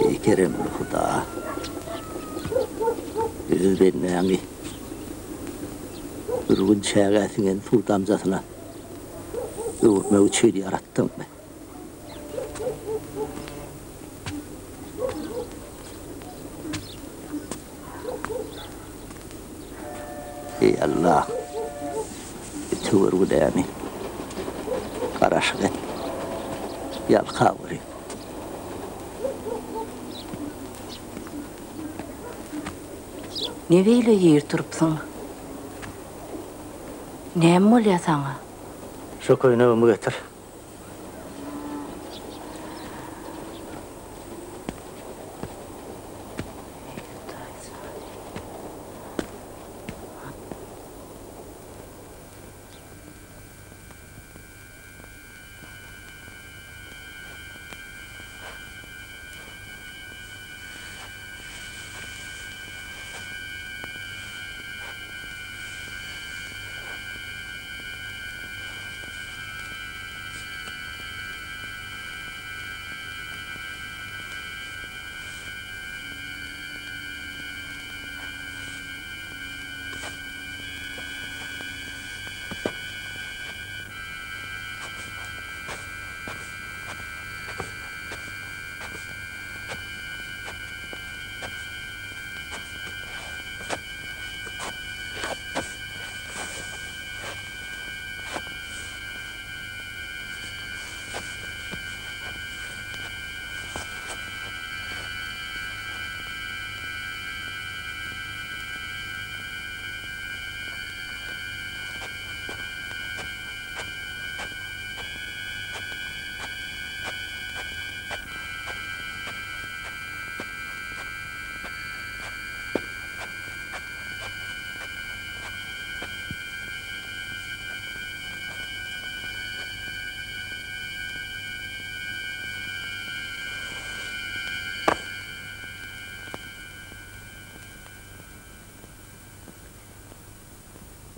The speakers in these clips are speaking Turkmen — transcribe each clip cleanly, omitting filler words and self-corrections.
Eý keremli Huda! Öz bendäňi bir gün çägä siňen suw damjasyna öwürmek üçin ýaratdyňmy? Eý Allah! Ötewür günämi, garaşyk et, ýalkaweri. Ne beýle ir turupsyň? Näme bolýa saňa? Şo köýnegimi getir.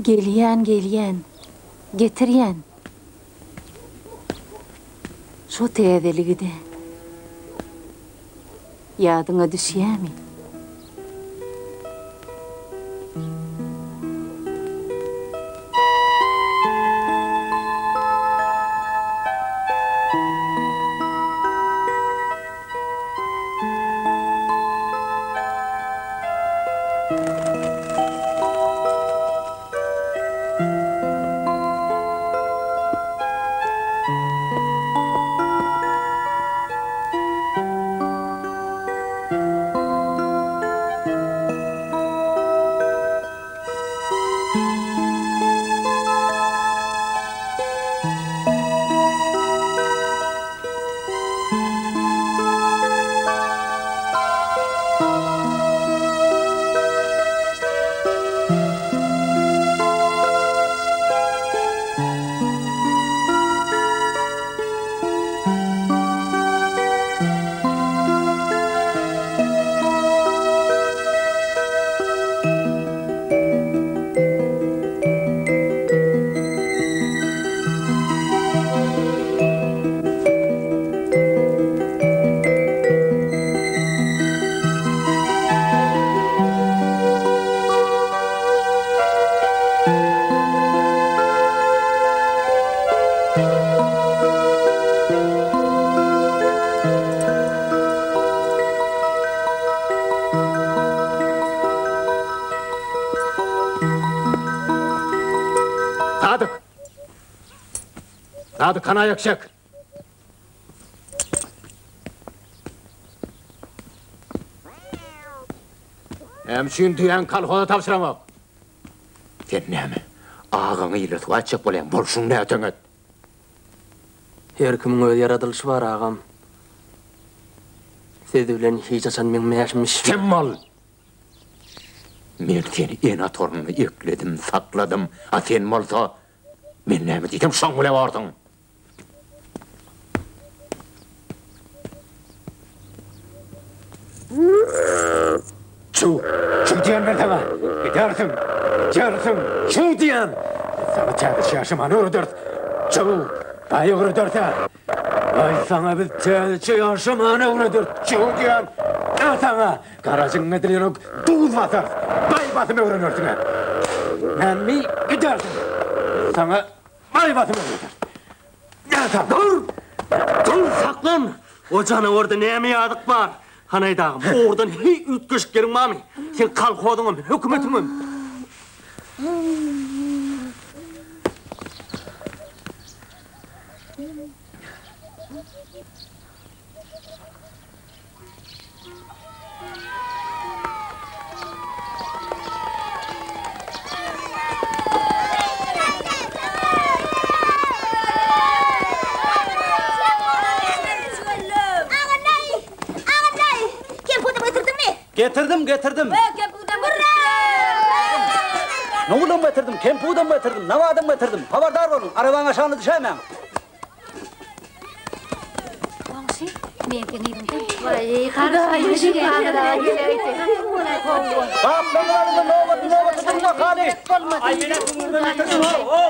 Gelýän, gelýän. Getirýän. Şo täzeligi-de. Ýadyňa düşýämi? Sadyk! Sadyk hany aýak çek! Näme üçin düýäňi kolhoza tabşyraňok? Sen näme, agaňy ile suwa etjek bolýaň, bolşuň näteňet? Her kimiň öz ýaradylyşy bar, agam. Siz bilen hiç haçan meň mäşim bişmez. Sem bol! Men seni ene torunda ekledim, sakladym, a sen bolsa, men näme diýsem şoň bile borsuň. Çüw, çüw diýen men saňa! Gidersiň, gidersiň, çüw diýen! Biz saňa täzeçe ýaşamany öwrederis! Çüw, baý öwrederis-ä! Baý saňa biz täzeçe ýaşamany öwrederis! Çüw diýen! Ä saňa! Garajygyň edil ýürek duz basarys! Baý basym öwrenersiň-ä! Mämmi, gidersiň! Biz saňa baý basym öwrederis! Ä saňa! Dur! Dur, saklan! O janawarda näme ýazyk bar? Hany aýt agam, ogrudan heý üýtgeşik ýeriň barmy? Seň kolhozyňam, hökümetiňem. Getirdim, getirdim. Nowulam getirdim, kempudam getirdim, nawadam getirdim. Habardar boluň, arabaň aşagyna düşäýmäň. Goňşy, men seň yzyňdan. Waý, Hudaýa şükür. Gaplaň alyndy, nobaty nobata durma, hany. Aý, men-ä köňlümden getirdim, ho-o,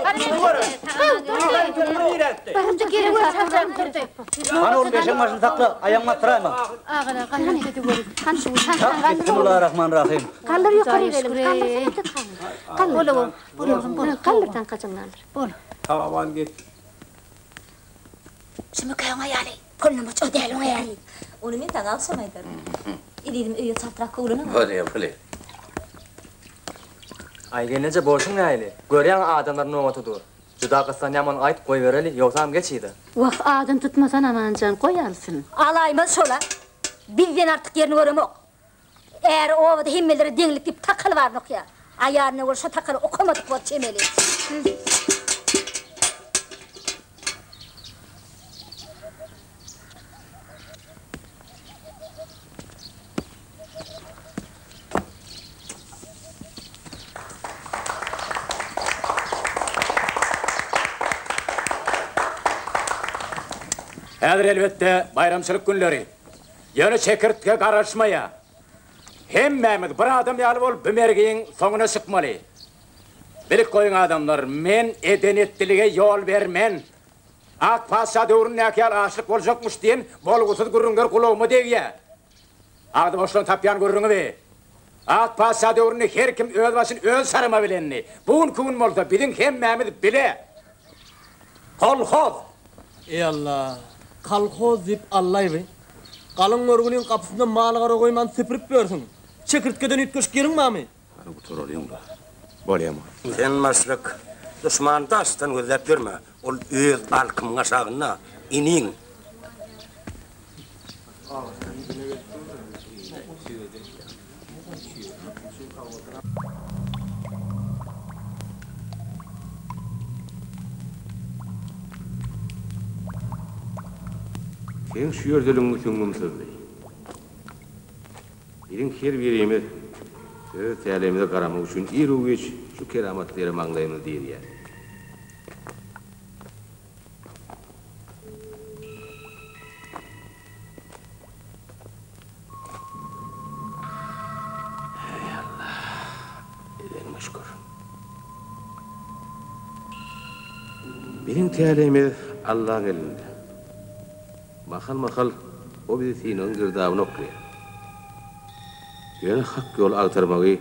Hany ol beşiň başyny sakla, aýagyňy atdyraýma. Bismillah-rahman-rahym. Galdyr ýokary gelin, galdyr. Bol, bol, galdyr taňkajyň galdyr. Bol. Sag-aman geç. Şumykaň aýaly, polnomoç o däl oň äri. Ony men saňa agşam aýdaryn. Ezizim öýe çaltrak kowlanaň. Bolýa, bolýa. Aý gelneje bolşuň nähili? Görýäň adamlar nobata dur. Juda gyssanýam ony aýt goýbereli, ýogsam geç yza. Wah adyny tutmasan Amanjan goý alsyn. Alaýmaz şola. Bizden artyk ýerini göremok. Äri obada hemmelere deňlik diýip takal baryny okýar. Aýalyna görä şo takaly okamadyk bor çemeli. Häzir elbetde baýramçylyk günleri. Ýöne çekirtge garaşmaýar. Hemmämiz bir adam ýaly bolup bu mergiň soňuna çykmaly. Bilip goýuň adamlar, men eden-etdilige ýol bermen. Ak patyşa döwründäki ýaly açlyk boljakmyş diýen bolgusyz gürrüňler gulagyma degýär. Agzy boşlaryň tapýan gürrüňi bi. Ak patyşa döwründe her kim öz başyny öz şarama bilendi. Bu günki gün bolsa biziň hemmämiz bile. Kolhoz! Eý Alla, kolhoz diýip allaýby. Galyň görgüliň gapysynda mal-gara goýman süpürip ýörsüň. Çekirtgeden üýtgeşik ýeriň barmy? Hany gutaralyň-da. Bolýamy? Sen başlyk, duşmany daşdan gözläp ýörme. Ol öz alkymyň aşagynda, iniň. Seň şu ýerdeligiňi süňňüm syzdy. Biziň her birimiz öz täleýimize garamak üçin iru-giç şu keramatly ýere maňlaýymyzy direýäris. Eý Alla, edeniňe şükür. Biziň täleýimiz Allaň elinde. Mahal-mahal o bizi synagyň girdabyna oklaýar. Ýöne hak ýoly agtarmagy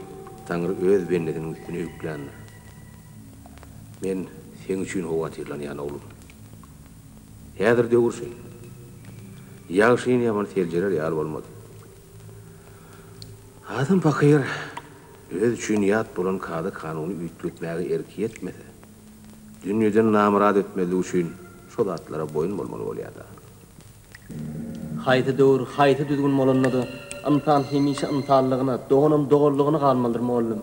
Taňry öz bendesiniň üstüne ýükländir. Men seň üçin howatyrlanýan, oglum. Häzir döwür şeýle. Ýagşyny ýamany seljerer ýaly bolmady. Adam pakyr özi üçin ýat bolan kada-kanuny üýtgetmäge erki ýetmese. Dünýeden namyrat etmezlik üçin şo zatlara boýun bolmaly bolýar-da. Haýsy döwür, haýsy düzgün bolanda-da, ynsan hemişe ynsanlygyna, doganam doganlygyna galmalydyr, mollum.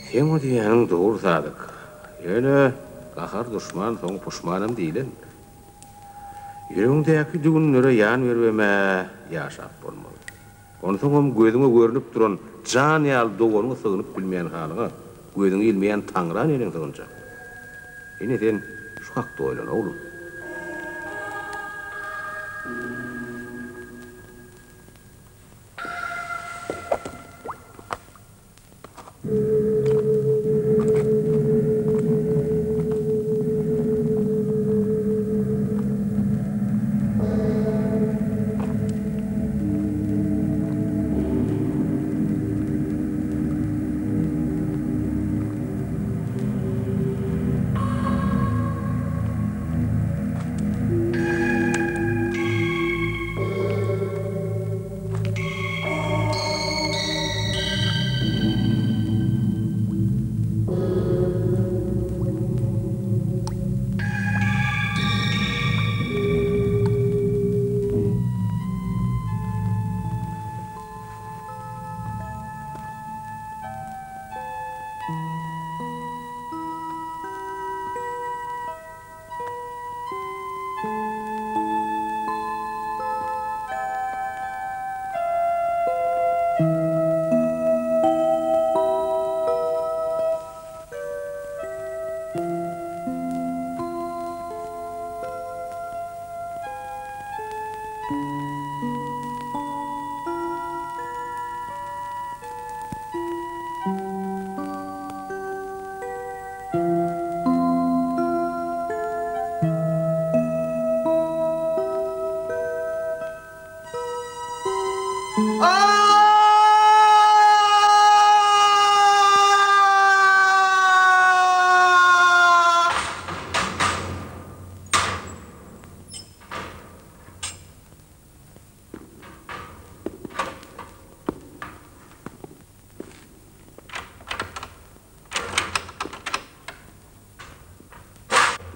Seň o diýýäniň dogry, Sadyk. Ýöne gahar duşman, soň puşmanam diýlen. Ýüregiňdäki düwünlere ýan beribem-ä ýaşap bolmaz. Onsoňam gözüňe görnüp duran jan ýaly doganyňa sygynyp bilmeýän halyňa gözüňi ilmeýän Taňra neneň sygynjak? Ine sen şu hakda oýlan, oglum.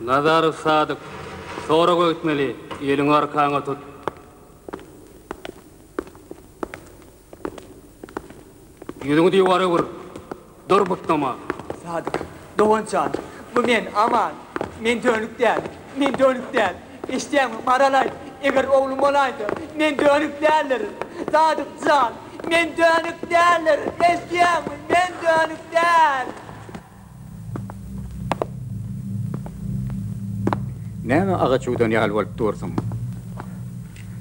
Nazarow Sadyk, soraga gitmeli, eliňi arkaňa tut. Ýüzüňi diwara öwür, dur butnama. Sadyk, dogan jan, bu men, Aman. Men dönük däl, men dönük däl. Eşidýäňmi, Maralaý, eger oglum bolaýsa, men dönük däldirin. Sadyk jan, men dönük däldirin, eşidýäňmi, men dönük däl. Näme agaç ýuwdan ýaly bolup dursuň?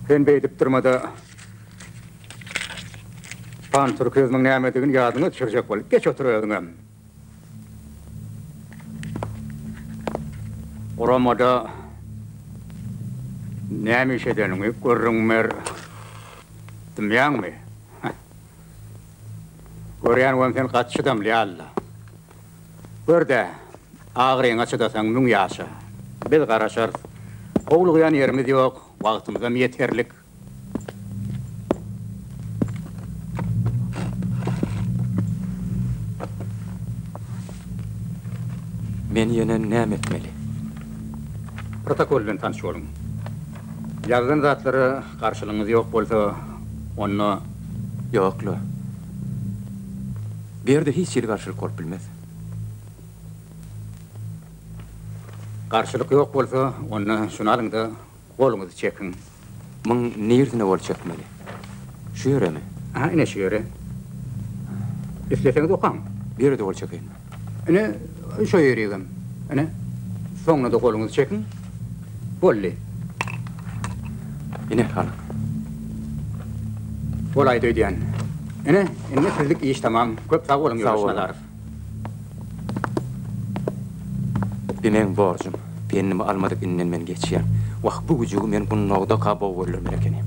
Sen beýdip durma-da, pantürkizmiň nämedigini ýadyňa düşürjek bol. Geç otur özüňem. Guramada näme iş edeniňi gürrüň ber. Dymýaňmy? Görýän bom sen gaty çydamly ýaly-la. Gör-dä, agyryňa çydasaň müň ýaşa. Biz garaşarys. Howlugýan ýerimiz ýok, wagtymyzam ýeterlik. Men ýene näme etmeli? Protokol bilen tanyş boluň. Ýazylan zatlara garşylygyňyz ýok bolsa, onda. Ýok-la. Bu ýerde hiç hili garşylyk bolup bilmez. Garşylyk ýok bolsa, onda şuny alyň-da, Goluňyzy çekiň. Muň nirsine gol çekmeli? Şu ýeremi? Aha, ine şu ýere. Isleseňiz okaň. Bu ýere-de gol çekeýinmi? Ine, şo ýerigem. Ine, soňuna-da goluňyzy çekiň. Boldy. Ine, alyň. Bolaýdy öýdýän. Ine, indi sizlik iş tamam. Köp sag boluň, Ýoldaş Nazarow. Bi meň borjum. Pennimi almadyk inden men geçýän. Wah, bu güjügi men gundagdaka bow öldürmeli ekenim.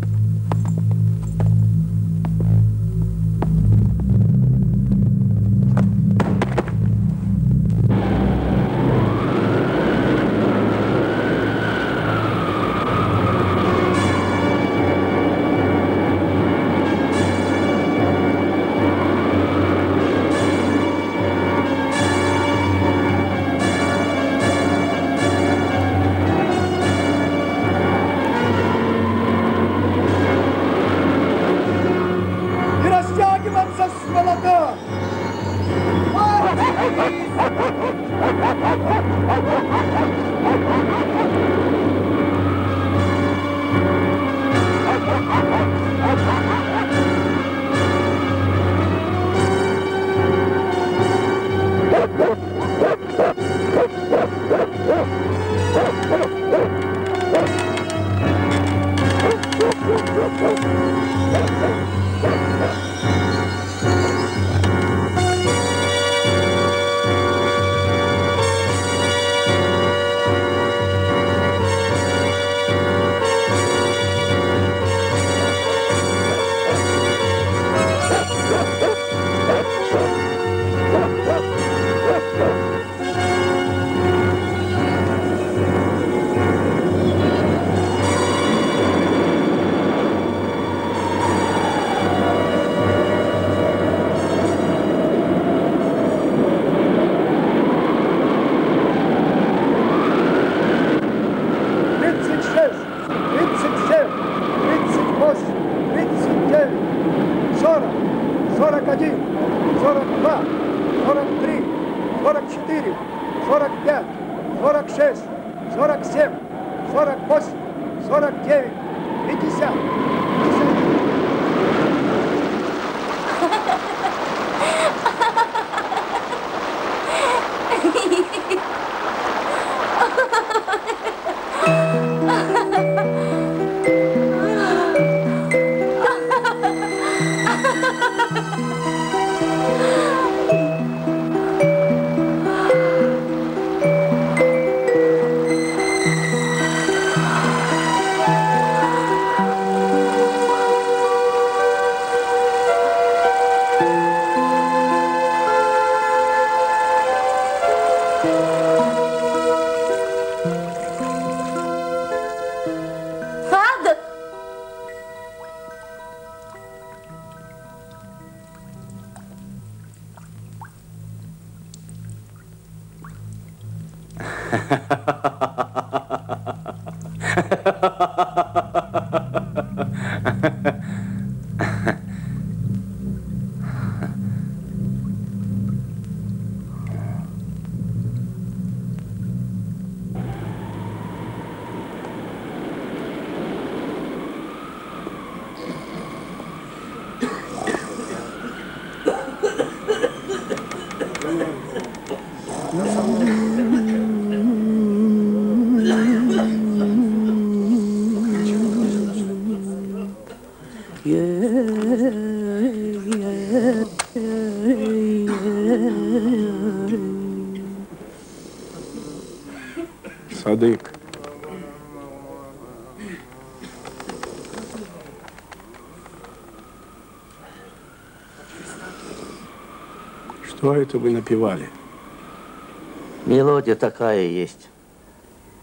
36, 37, 38, 39, 40, 41, 42, 43, 44, 45, 46, 47, 48, 49, 50. Sadyk! Sadyk. Что это вы напевали? Мелодия такая есть.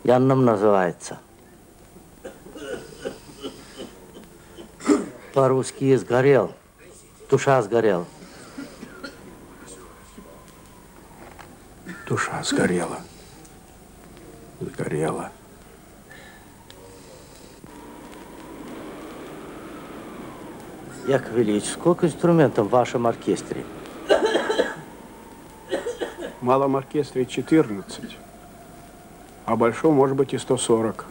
Янном называется. По-русски сгорел. Душа сгорела. Душа сгорела. Сгорела. Яков Ильич, сколько инструментов в вашем оркестре? В малом оркестре 14, а большом, может быть, и 140.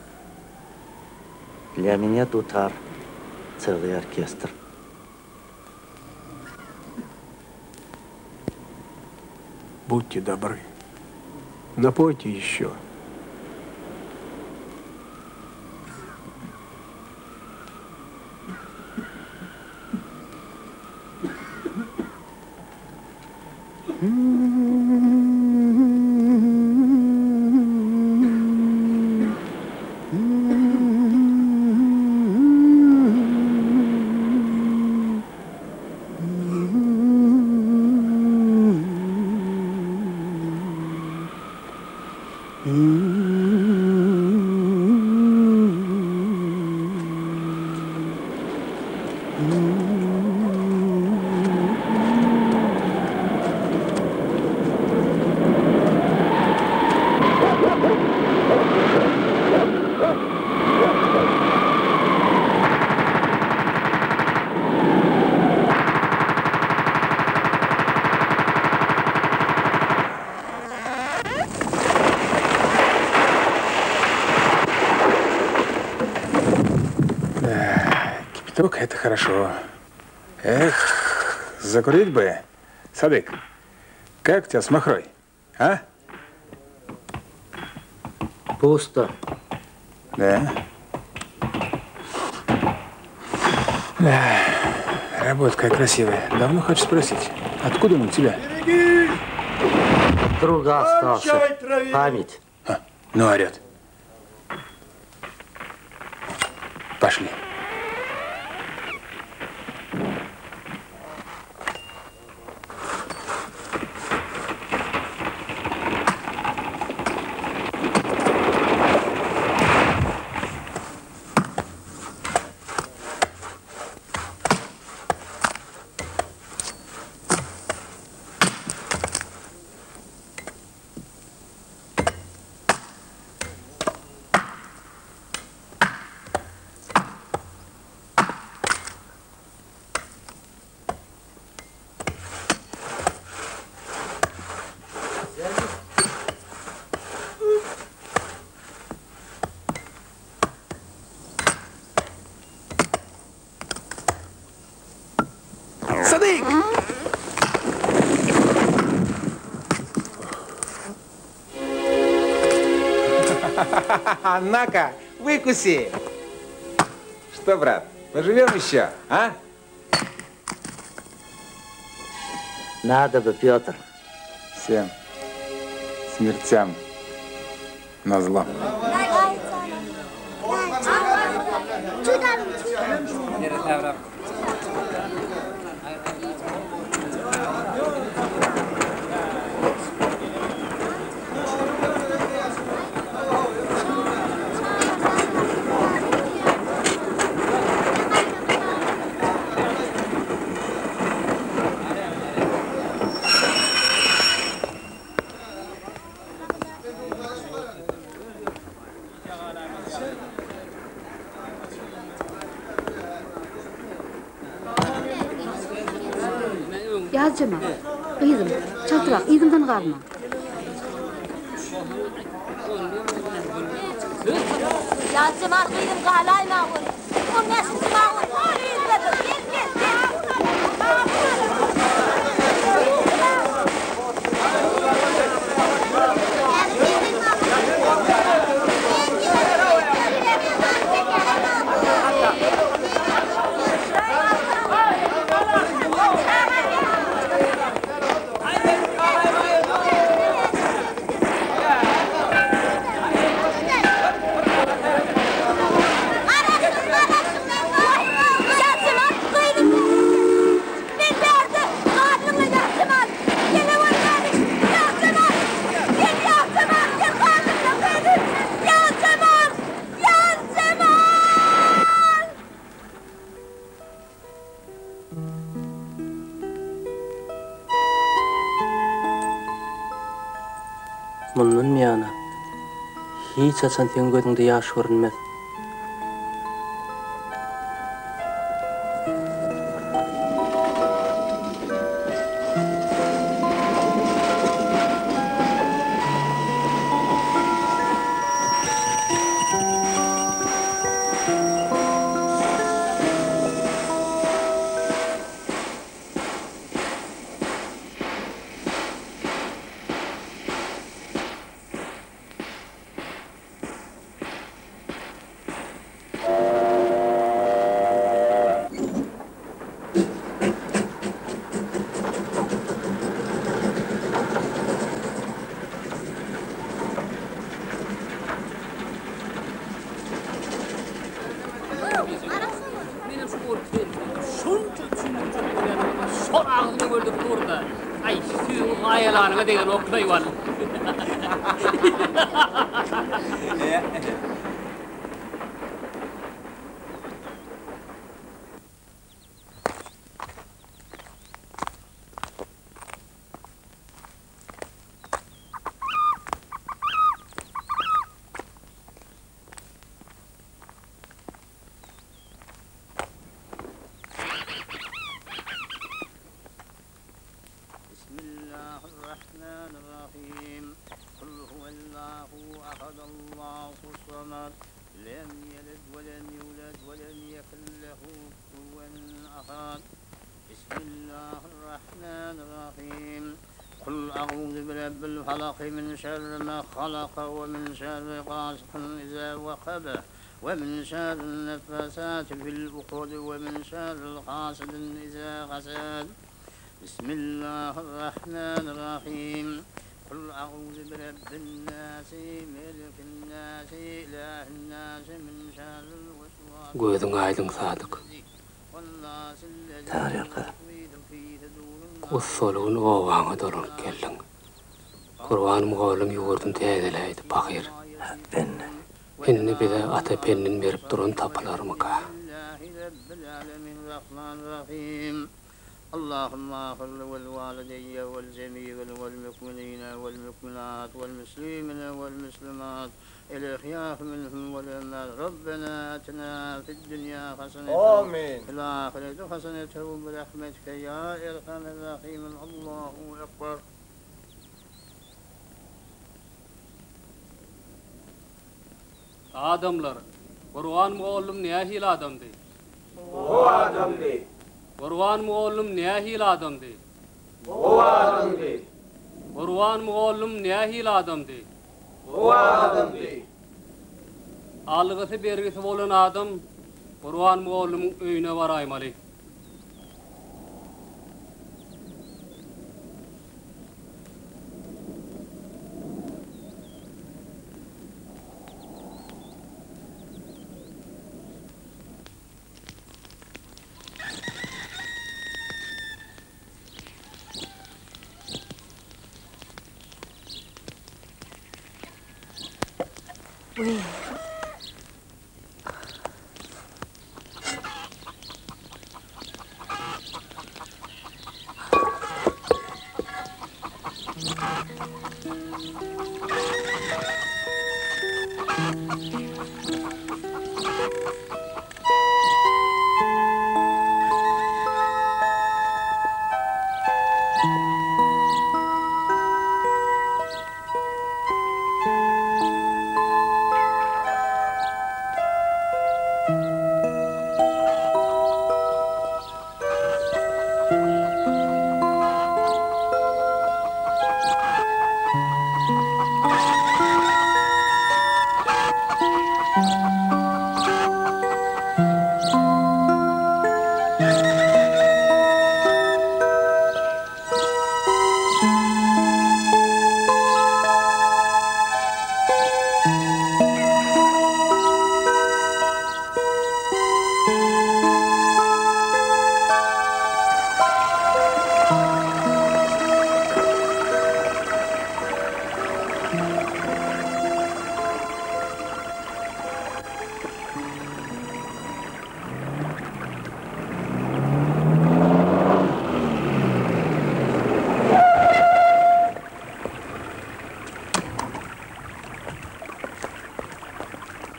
Для меня дутар целый оркестр. Будьте добры, напойте еще. Цветок — это хорошо. Эх, закурить бы. Садык, как у тебя с махрой, а? Пусто. Да? Да, работа какая красивая. Давно хочу спросить, откуда он у тебя? От друга остался. Память. А, ну, орет. Пошли. Садык! На-ка, выкуси! Что, брат, поживем еще, а? Надо бы, Петр. Всем смертям назло. Ýazjemal, gyzym, çaltrak, yzymdan galma. Ýazjemal, gyzym, galaýma ony. On bäşinji wagon, yzda dur, gel, gel, gel. Mundan buýana hiç haçan seň gözüňde ýaş görünmez. Şol agzyna gördük durda. Aý, süýüň maýalanyňa degen oklaý wal. Lem ýelid we lem ýulad we lem ýekun lehu kufuwen ahad. Bismillahirrahmanirrahim. Kul a'uzu birabbil falak min şerri ma halak we min şerri gasikin iza wekab we min şerrin neffasati fil ukad we min şerril hasidin iza hasad. Bismillahirrahmanirrahim. Kul a'uzu birabbin nasi, melikin nasi, ilahin nasi min şerril vesvasil Gözüň aýdyň Sadyk. Taňryýalka. Gussaly gün obaňa dolanyp geldiň. Gurban mugallym ýurduny täzeläýdi pahyr. Indi bize ata pendini berip duran tapylarmyka? Allahumma agfir vel walideyye vel jemi'il vel mükminine vel mükminat vel müslimine vel müslimat el ehyâhu minhum vel emvât Rabbena atina fid dünya haseneten Amin. fil ahireti haseneten bi rahmetike ya erhamer rahimin Allahu ekber. Adamlar, Gurban mugallym nähili adamdy? Gowy adamdy. Gurban mugallym nähili adamdy? Gowy adamdy. Gurban mugallym nähili adamdy? Gowy adamdy. Algysy-bergisi bolan adam Gurban mugallymyň öýüne baraýmaly. Wiý.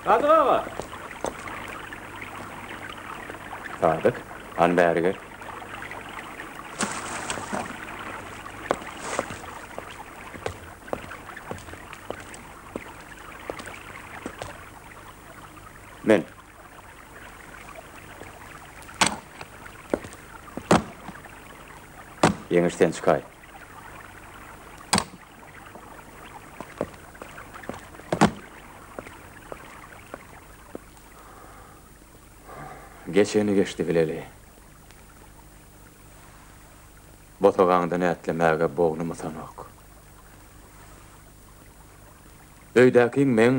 Sadyk aga! Sadyk, hany bäri gel. Men. Ýeňiş sen çykaý. Geçeni geçdi bileli. Bosagaňdan ätlemäge bognum ysanok. Öýdäkiň meň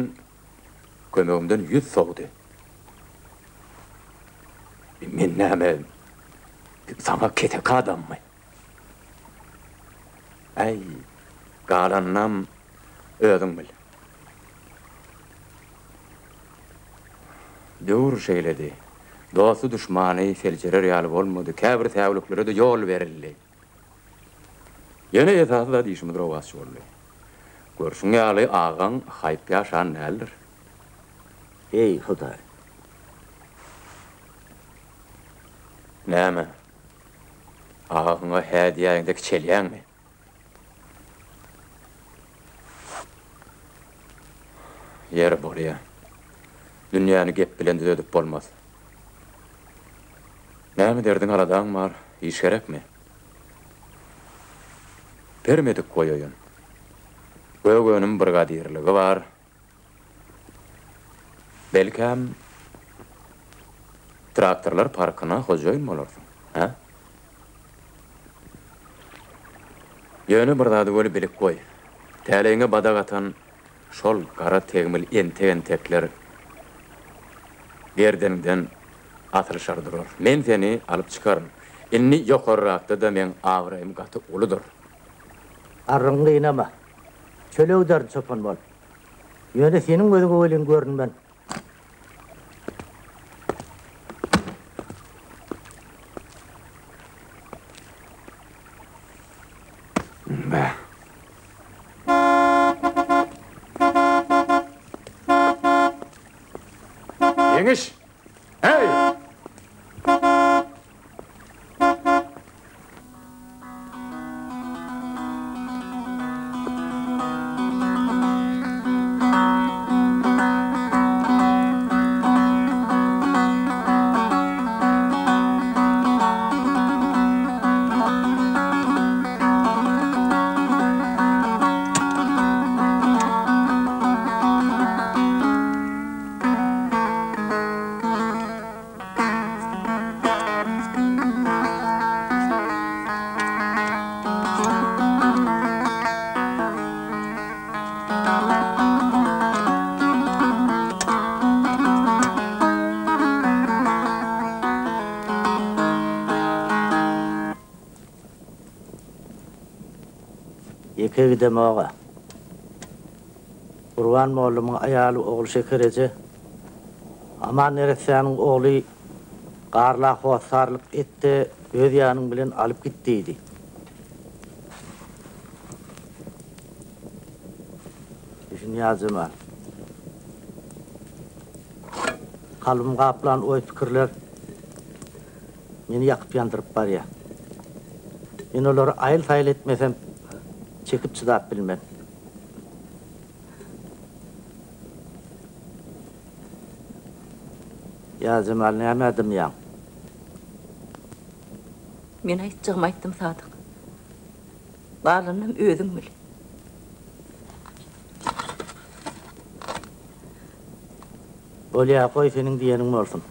kömegimden ýüz sowdy. Men näme, saňa keseki adammy? Äý, galanynam özüň bil. Döwür şeýledi. Dosty-duşmany seljerer ýaly bolmady, käbir säwliklere-de ýol berildi. Ýöne esasy zat işimiz rowaç boldy. Görşüň ýaly, agaň haýp ýaşan däldir. Eý, Hudaý! Näme, agaňa hä diýäýeňde kiçelýäňmi? Ýeri bolýa. Dünýäni gep bilen düzedip bolmaz. Näme derdiň aladaň bar, iş gerekmi? Permedik goýaýyn. Gök önüm brigadirligi bar. Belkäm, traktorlar parkyna hojaýyn bolarsyň, hä? Ýöne bir zady weli bilip goý, täleýiňe badak atan şol gara tegmil entek-entekler gerdeniňden asylyşar durar. Men seni alyp çykaryn. Indi ýokarrakda-da meň abraýym gaty uludyr. Garryňy gynama. Çöle giderin çopan bolup. Ýöne seniň gözüňe welin görünmen. Bäh. Ýeňiş! Heý! Ýeke gidemog-a. Gurban mollumyň aýaly Ogulşeker eje Aman neressäniň ogly Garla hossarlyk et-de, öz ýanyň bilen alyp git diýdi. Düşün Ýazjemal. Kalbymy gaplan oý-pikirler meni ýakyp-ýandyryp barýar. Men olary aýyl-saýyl etmesem, çekip-çydap bilmen. Ýazjemal nämä dymýaň? Men aýtjagymy aýtdym Sadyk. Galanynam özüň bil. Bolýa, goý seniň diýeniň bolsun.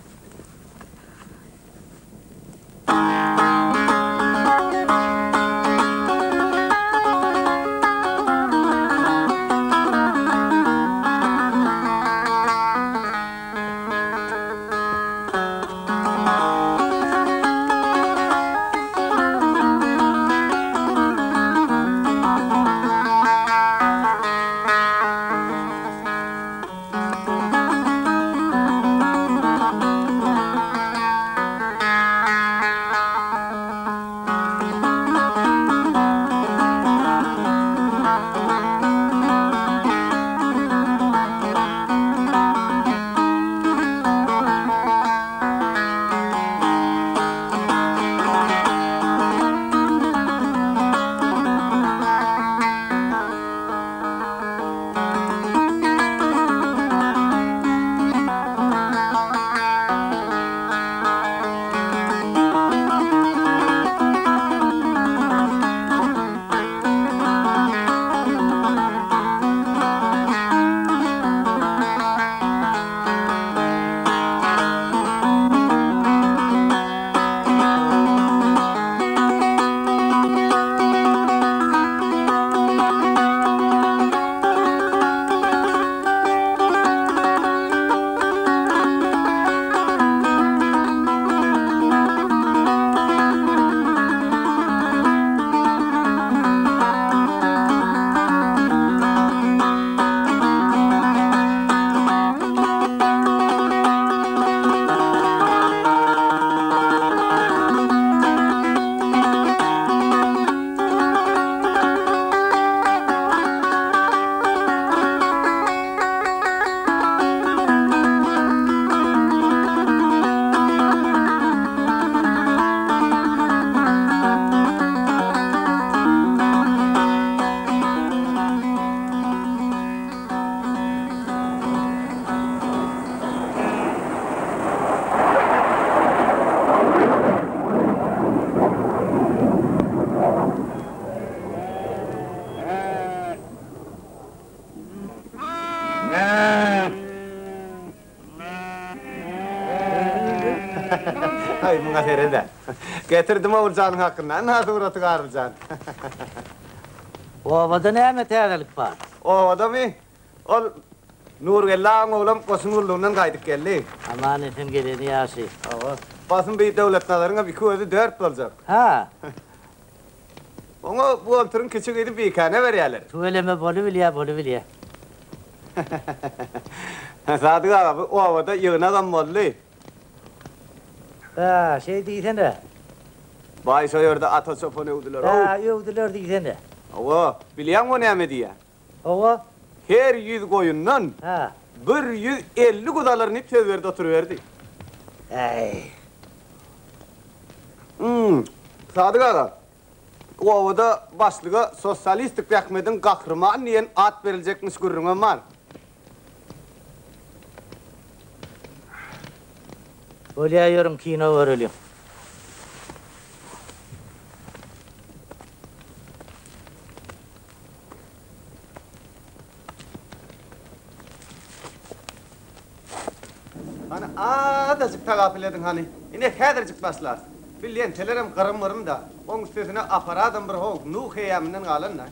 Aý, muňa sered-ä. Getirdim Oguljanyň hakynda. Ynha suraty Garlyjan. Obada näme täzelik bar? Obadamy? Ol Nurgeldi agaň oglam goşun gullugyndan gaýdyp geldi. Aman-esen geleni ýagşy. Hawa. Basym bi Döwletnazaryňam iki gözi dört boljak. Ha. Oňa buhgalteriň kiçi gyzy Bikäne berýärler. Tüweleme bolubilýä, bolubilýä. Sadyk aga, bu obada ýygnagam boldy. Hä, şeý diýsene. Baý şo ýerde Ata çopany öwdüler-ow. Hä, öwdüler diýsene. Hawa, bilýäňmi o näme diýýä? Hawa. Her ýüz goýundan Hä. 150 guzy alaryn diýip söz berdi oturyberdi. Äý. Hum, Sadyk aga, obada başlyga Sosialistik zähmediň gahrymany diýen at beriljekmiş gürrüňem bar. Bolýa ýörüň kino göreliň. Hany azajyk tagapyl ediň hany. Ine häzirjik başlarys. Bir lentelerim gyrym-gyrym-da. Oň üstesine apparadam bir how Nuh heýäminden galan-da.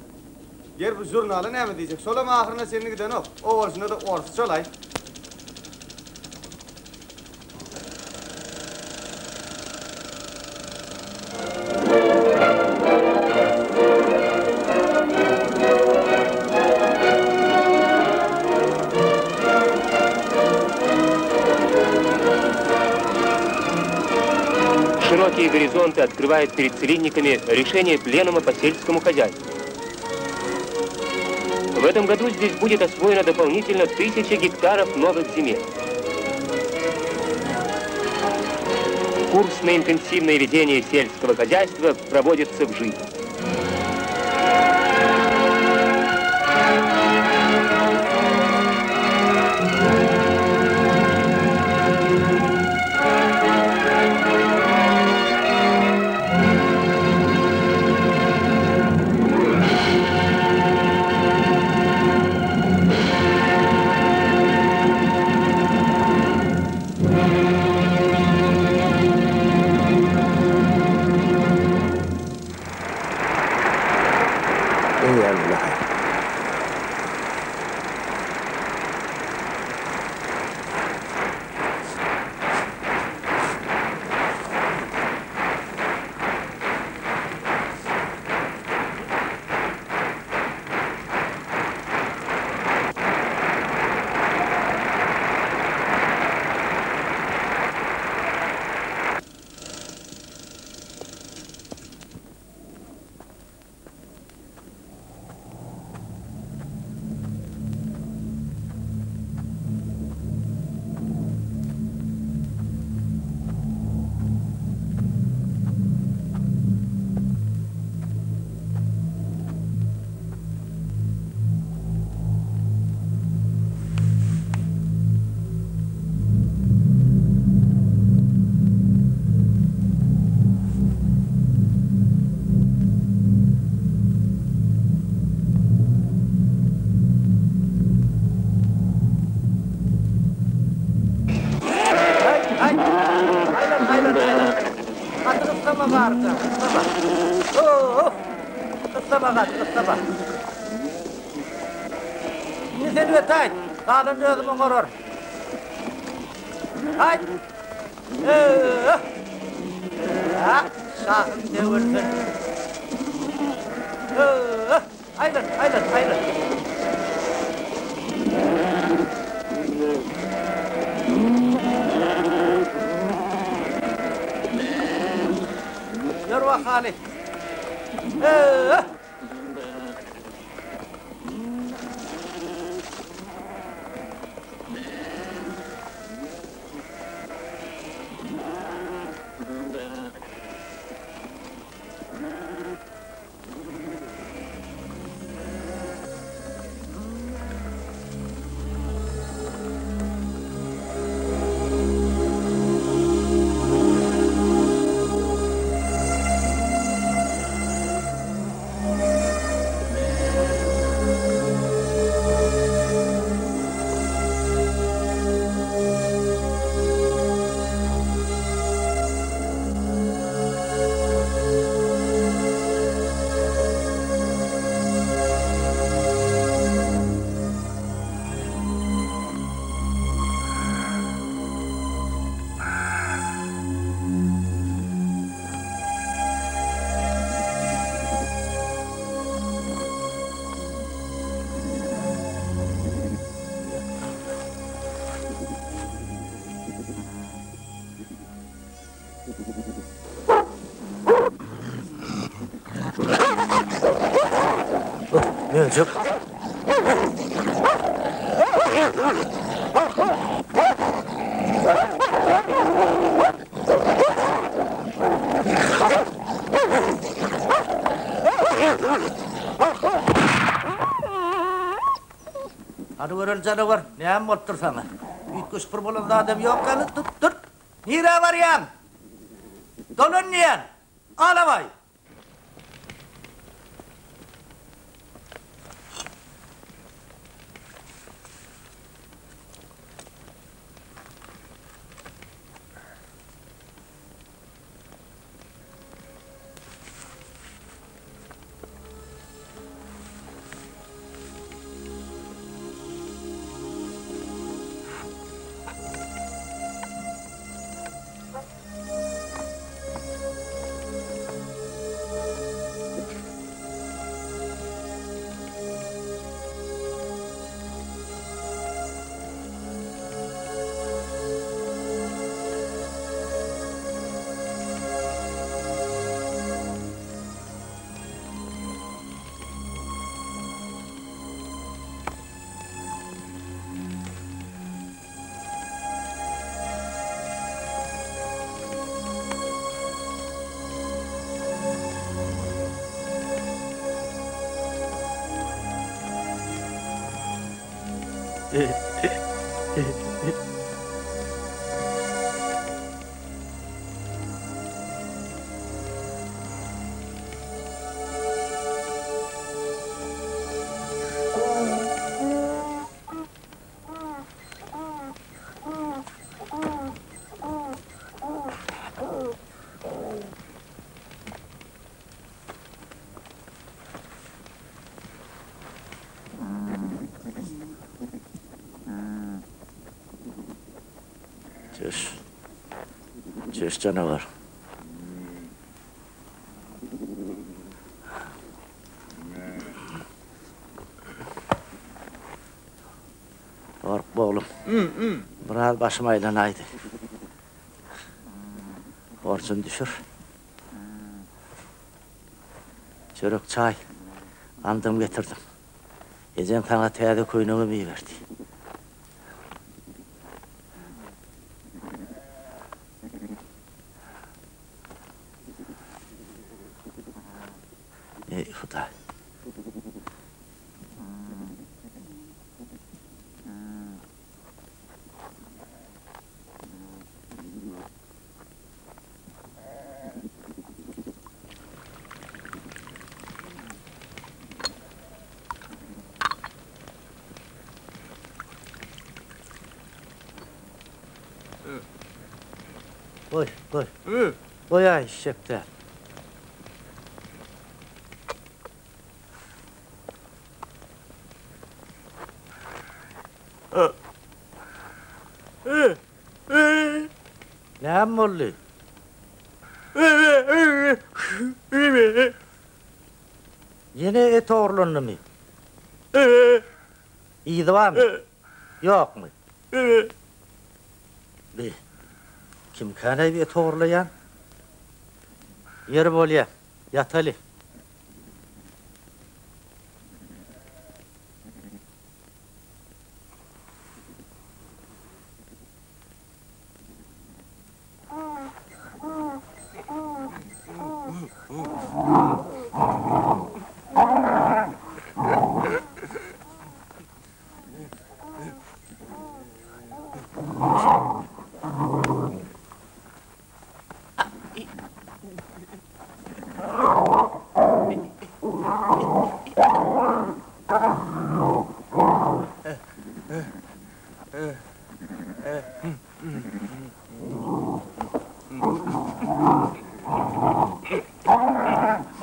Ger bu žurnala näme diýjek? Şolam ahyryna çenli gidenok. O bolşuna-da orsça-laý. Широкие горизонты открывает перед целинниками решение пленума по сельскому хозяйству. В этом году здесь будет освоено дополнительно 1000 гектаров новых земель. Курс на интенсивное ведение сельского хозяйства проводится в жизнь. Eýýäm nahar. Aýlan, aýlan, aýlan. Gaty gyssama barja, gyssama. Oh, gyssama gaty, gyssama. Indi sen ötäýt, galanyny özüm oňararyn. Haýt! Öh! Ha, şahym döwülsin. Öh! Aýlan, aýlan, aýlan. Ýör bakaly. Öh! Möjek. Hany göreli janawar, näme bolupdyr saňa? Üýtgeşik bir bolan zadam ýok ýaly, dur, dur! Nirä barýaň? Dolan diýýän! Alabaý! Çüş. Çüş canavar. Gorkma oglum. Biraz başym aýlanaýdy. Horjun düşür. Çörek çaý gandym getirdim. Ejeň saňa täze köýnegem iberdi. Eý, Hudaý. Goý, goý. Goý-aý, işjek däl. Näme boldy? Ýene et ogurlandymy? Yzy barmy? Ýokmy? Bi, kimkäneý et ogurlaýan? Ýeri bolýa, ýataly.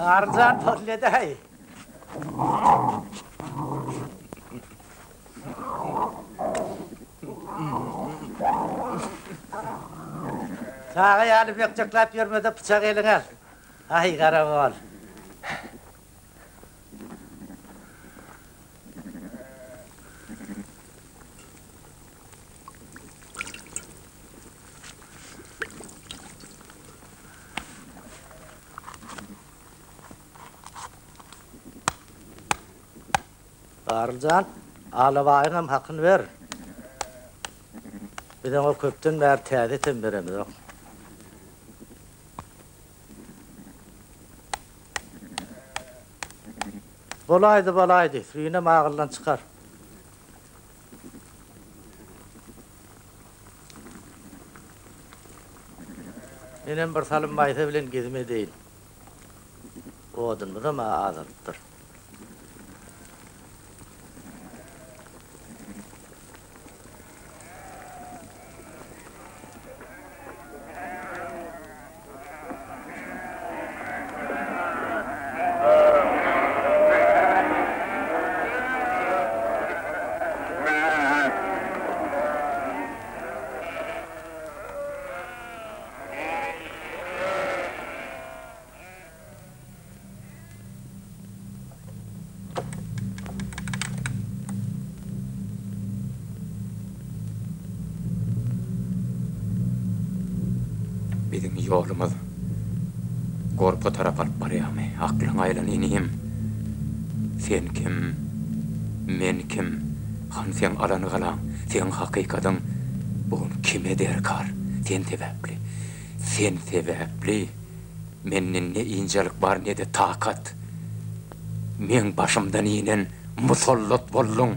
Garynjan bolýa-daý. Çaga ýaly bökjekläp ýörme-de pyçagy eliňe al. Aý, garagol. Garly jan, Alabaýyňam hakyny ber. Biz oňa köpden bäri täze etem beremizok. Bolaýdy, bolaýdy, sürinem agyldan çykar. Menem bir salym Maýsa bilen gezim edeýin. Odunymyzam-a azalypdyr. Biziň ýolumyz Gorpa tarap alyp barýarmy? Aklyňa aýlan, inim. Sen kim? Men kim? Hany seň alan galaň, seň hakykatyň? Bu gün kime derkar? Sen sebäpli. Sen sebäpli mende ne ynjalyk bar, ne-de takat. Meň başymdan inen musallat bolduň.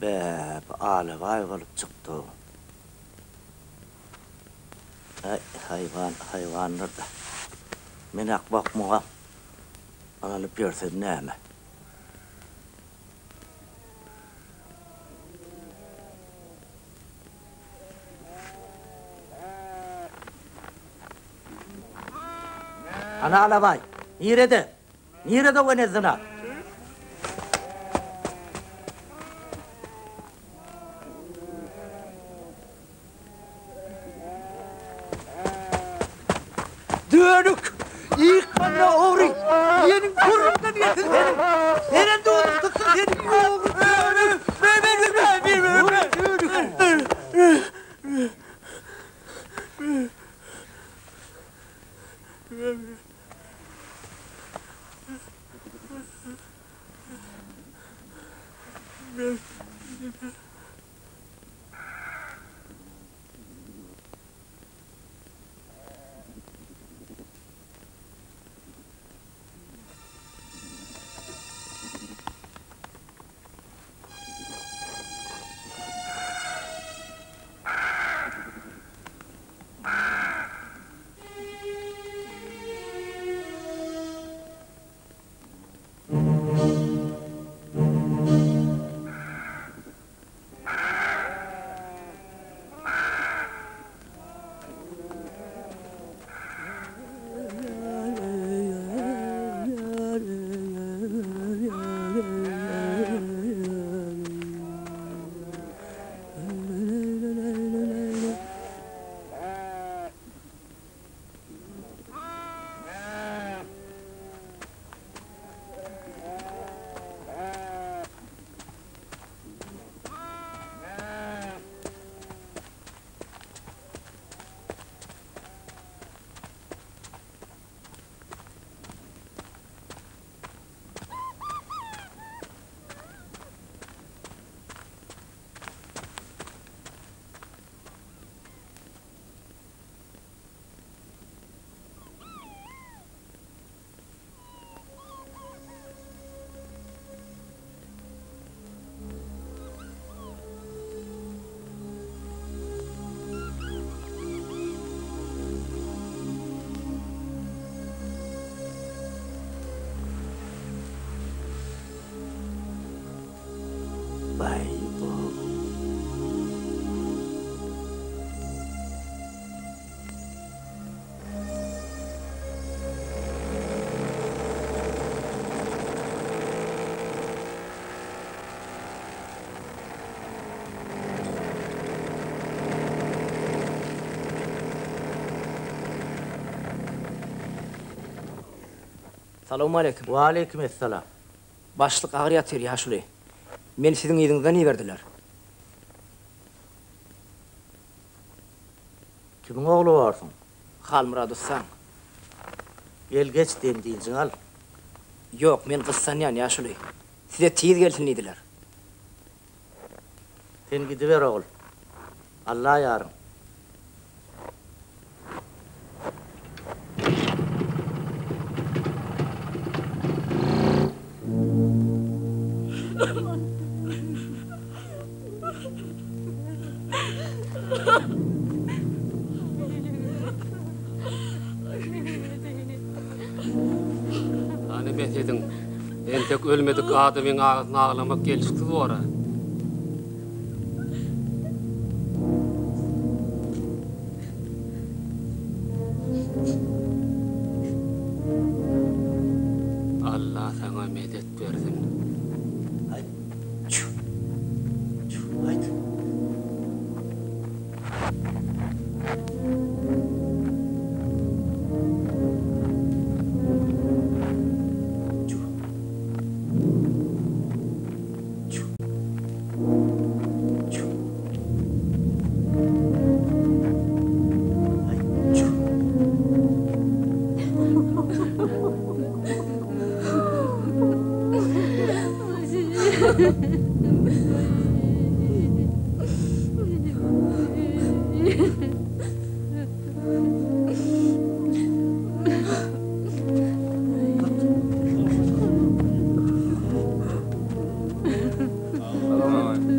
Bä, bu alabaý bolup çykdy-ow. Äý, haýwan, haýwandyr-da. Men akmak muňa ynanyp ýörsem näme? Ana Alabaý, nirede? Nirede o ene zyna? Dönük! Ýykmanda ogry! Ýeniň gurrundan gelsin seniň! Senem duzuň tutsun seniň ogry dönük! Baý bu. Salowmaleýkim. Waleýkim essalam. Başlyk agyr ýatyr, ýaşuly. Meni siziň yzyňyzdan iberdiler. Kimiň ogly borsuň? Halmyrat ussaň. Gel geç, dem-dynjyňy al. Ýok, men gyssanýan, ýaşuly. Size tiz gelsin diýdiler. Sen gidiber ogul. Alla ýaryň. Hany bes ediň. Entek ölmedik adamyň agysyna aglamak gelşiksiz bor-a. Alla saňa medet bersin. Aýt. Çüw. Çüw, aýt.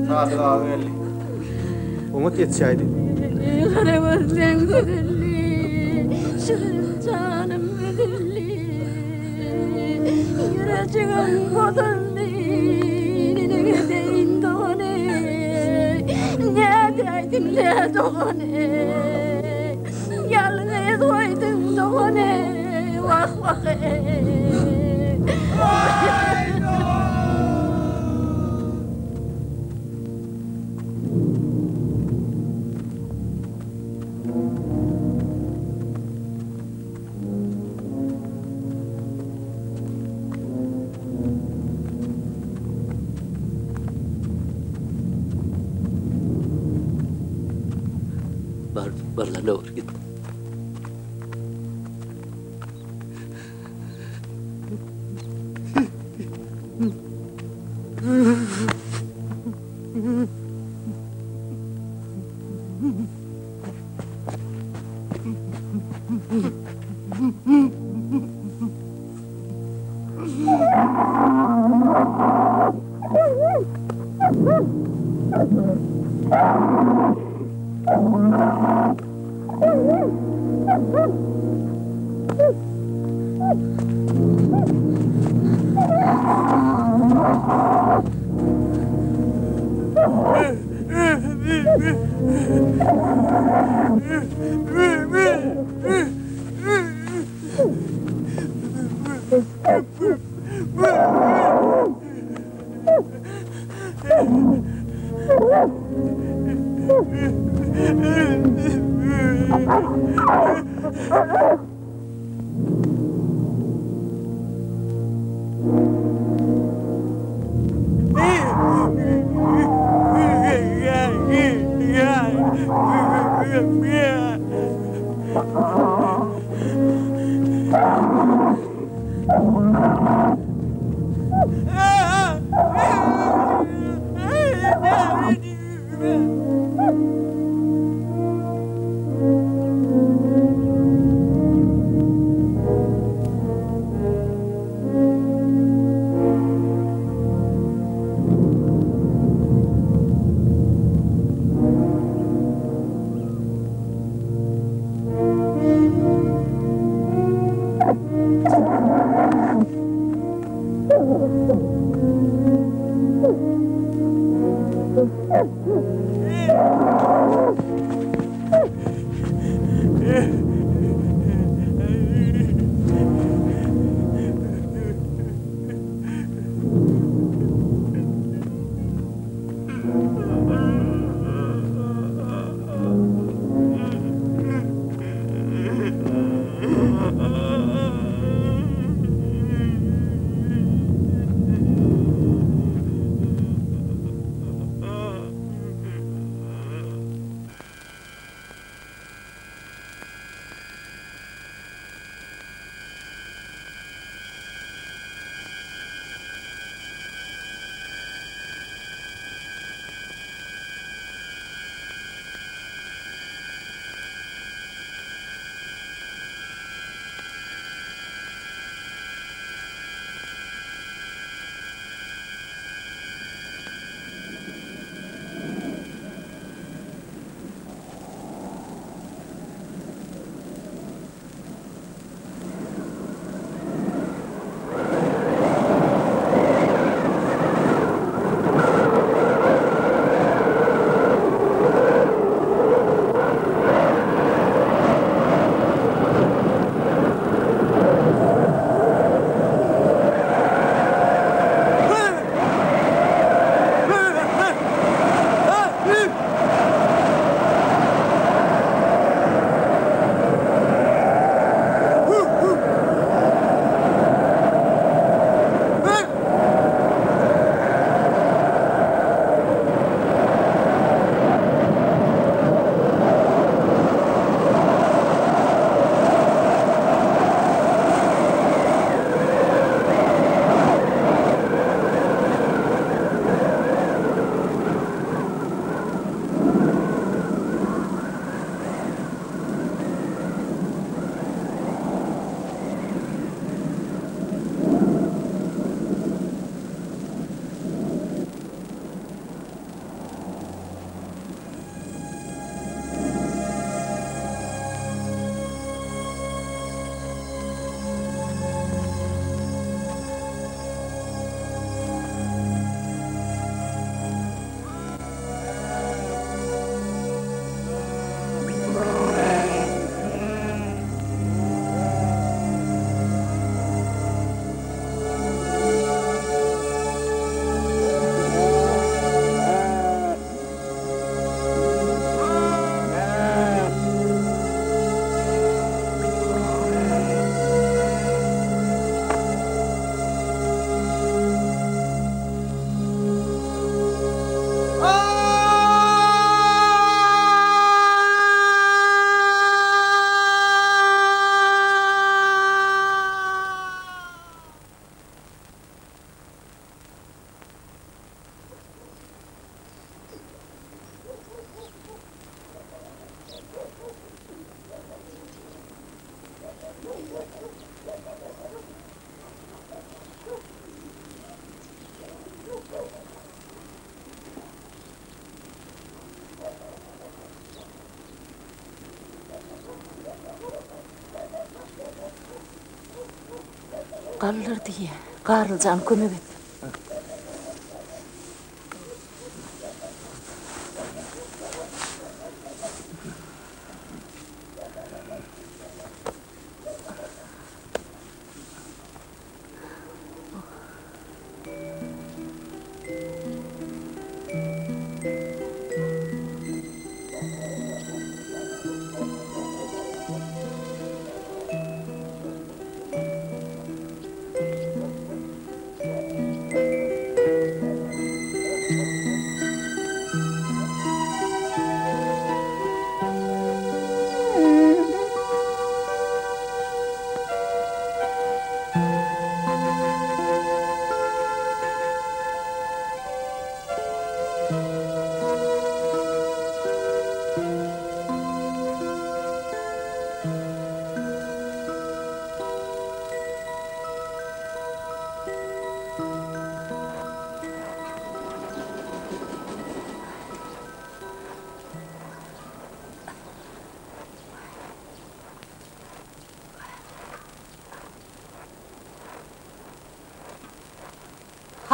Sadyk aga geldi. Oňat ýetişäýdi. Gara gözleň gözelli, şirin janym gözelli. Ýürejigim bozuldy, neneň edeýin dogany, Nädäýdiň nä dogany, Ýalňyz goýduň dogany, wah wah eý. Bar, barla dogry git. Galdyr diýýä. Garly jan kömek et.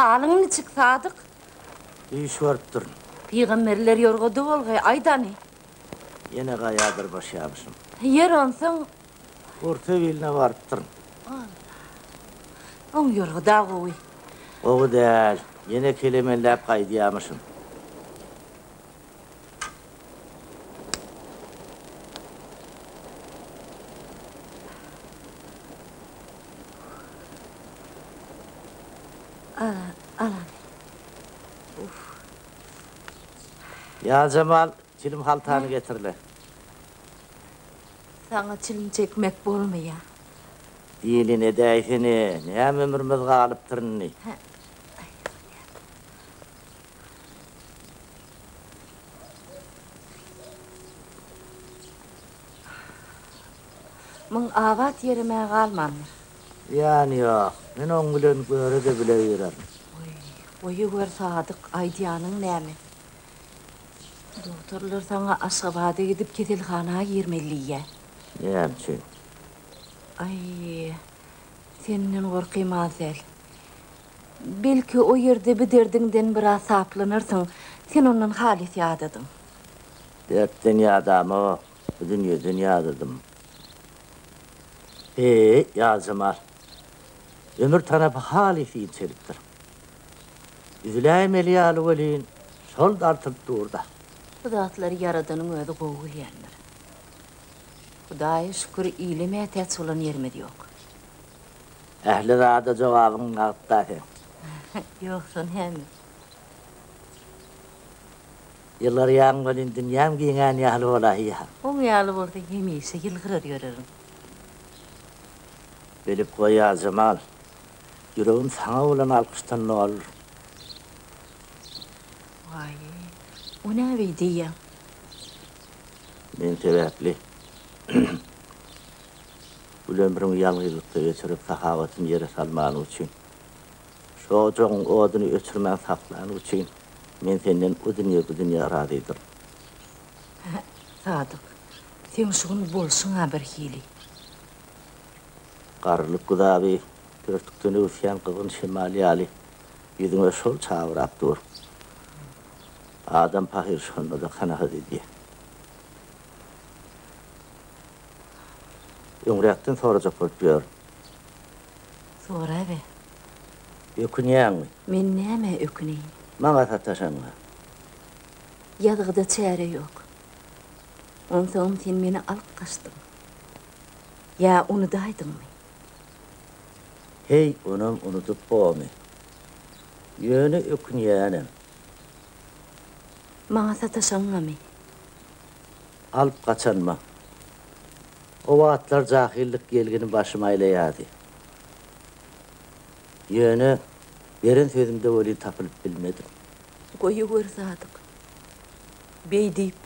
Halyň niçik, Sadyk? Düýş görüpdirin. Pygamberler ýorgada bolgaý, aýt hany. Ýene gaýadyr başýamyşym. Ýer onsoň. Orta biline barypdyryn. Alla. Oň ýorgada gowy. Gowy däl. Ýene kelemenläp gaýdýamyşym. Ýazjemal, çilim haltany getir-le. Saňa çilim çekmek bolmaýar. Diýlin edäýsene, näme ömrümiz galypdyr indi. Muň abat ýerem-ä galmandyr. Zyýany ýok. Men oň bilen göre-de bile girerin. Oý, goýuber Sadyk, aýdýanyň näme? Dogtorlar saňa Aşgabada gidip keselhana girmeli diýýä. Näme üçin? Aý, senden gorkym az däl. Belki, o ýerde bi derdiňden biraz saplanarsyň. Sen ondan halys ýadadyň. Dertden ýadamok, bu dünýeden ýadadym. Heý, Ýazjemal, ömür tanapy halys inçelipdir. Üzüläýmeli ýaly welin, şol dartylyp dur-da. Bu zatlary Ýaradanyň özi gowy bilýändir. Hudaýa şükür, ile mätäç bolan ýerimiz ýok. Ähli zada jogabyň nagt-da seň. Ýogsa näme? Ýylgyrýaň welin dünýäm giňän ýaly bolaýýar. Oň ýaly bolsa hemişe ýylgyrar ýörerin. Bilip goý Ýazjemal, ýüregim saňa bolan alkyşdan dolyr. Waý, o näbeý diýýäň? Men sebäpli gül ömrüňi ýalňyzlykda geçirip sahawatyny ýere salmanyň üçin. Şu ojagyň oduny öçürmän saklanyň üçin men senden o dünýe bu dünýe razydyryn. Sadyk, seň şu gün bolşuň-a birhili. Garrylyk güzaby örtükden öwüsýän gyzgyn şemal ýaly ýüzüňe şol çabyrap dur. Adam pahyr şonda-da kanagat edýär. Öňräkden sorajak bolup ýörün. Soraber. Ökünýäňmi? Men nämä öküneýin? Maňa sataşanyňa. Ýazgyda çäre ýok. Onsoňam sen meni alyp gaçdyň. Ýa unudaýdyňmy? Heý, onam unudyp bormy? Ýöne ökünýänem. Maňa sataşanyňamy? Alyp gaçanyma. O wagtlar jahyllyk ýelgini başyma aýlaýardy. Ýöne beren sözümde welin tapylyp bilmedim. Goýawer Sadyk. Beý diýip,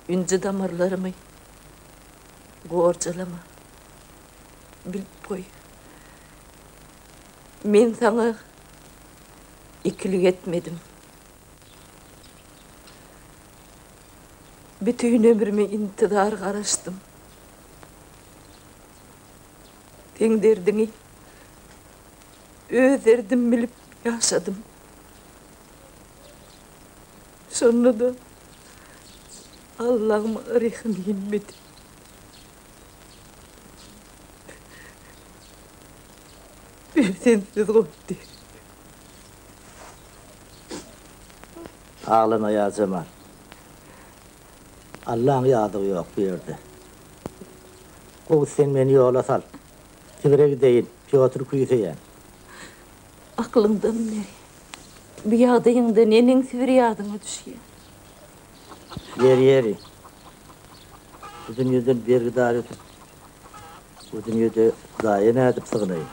ünji damarlarymy gorjalama. Bilip goý. Men saňa ikilik etmedim. Bütin ömrümi intizar garaşdym. Seň derdiňi. Öz derdimi bilip ýaşadym. Şonda-da Allaň maňa rehimi inmedi. Perzentsiz goýdy. Aglama Ýazjemal. Allaň ýazygy ýok bu ýerde. Gowusy sen meni ýola sal. Sibire gideýin, Pýotr küýseýän. Aklyňdan beri. Bu ýagdaýyňda neneň Sibir ýadyňa düşýär? Ýeri, ýeri. Bu dünýeden bergidar ötüp, bu dünýede Hudaýa nädip sygynaýyn?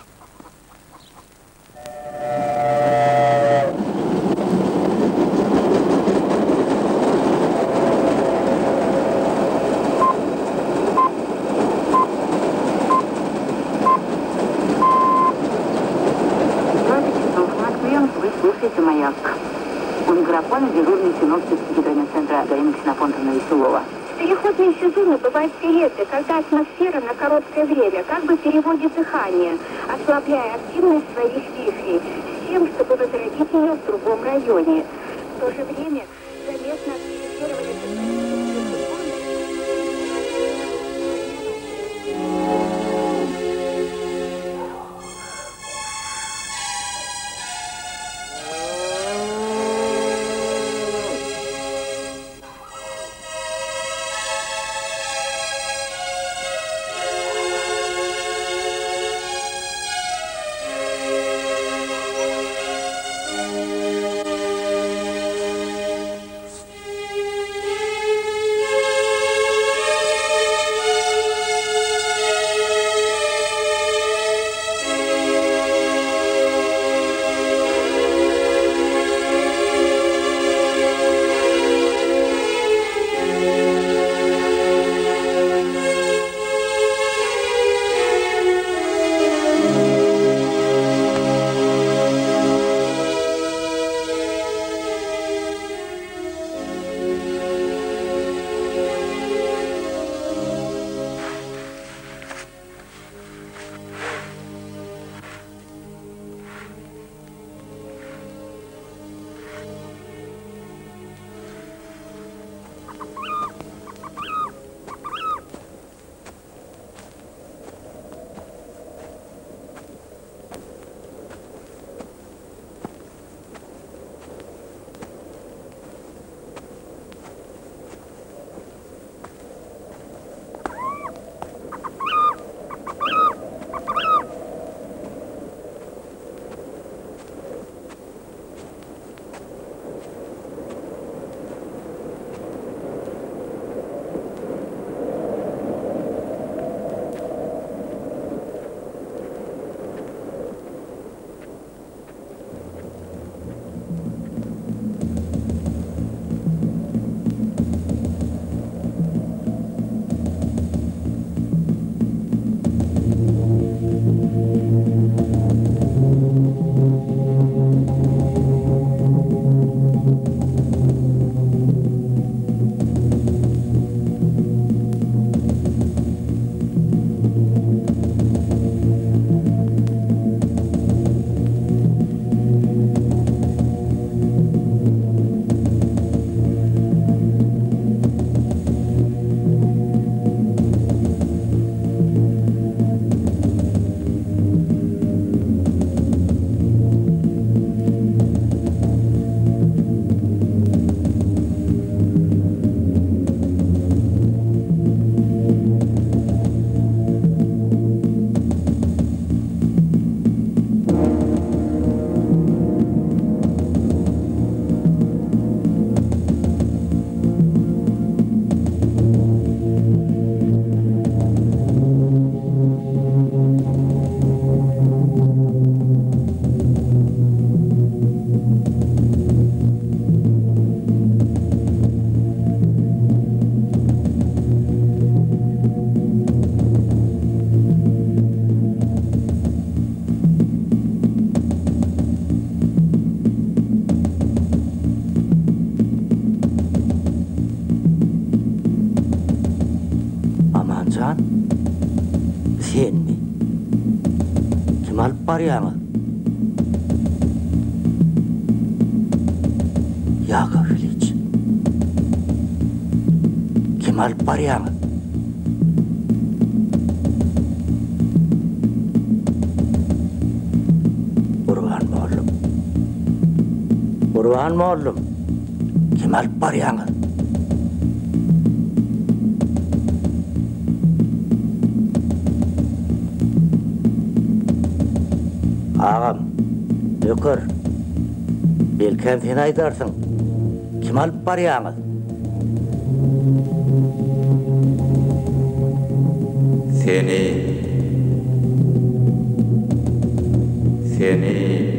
Вы слушаете «Маяк». У микрофона дежурный синоптик гидрометцентра Галина Ксенофонтовна Веселова. Переходные сезоны бывают все реже, когда атмосфера на короткое время как бы переводит дыхание, ослабляя активность своих вихрей, с тем, чтобы возродить ее в другом районе. В то же время заметно активизировались атлантические циклоны. Amanjan, senmi? Kimi alyp barýaňyz? alyp barýaňyz? Gurban mollum. Gurban mollum, kimi alyp barýaňyz? Agam, nöker, belkäm sen aýdarsyň, kimi alyp barýaňyz? Seni. Seni.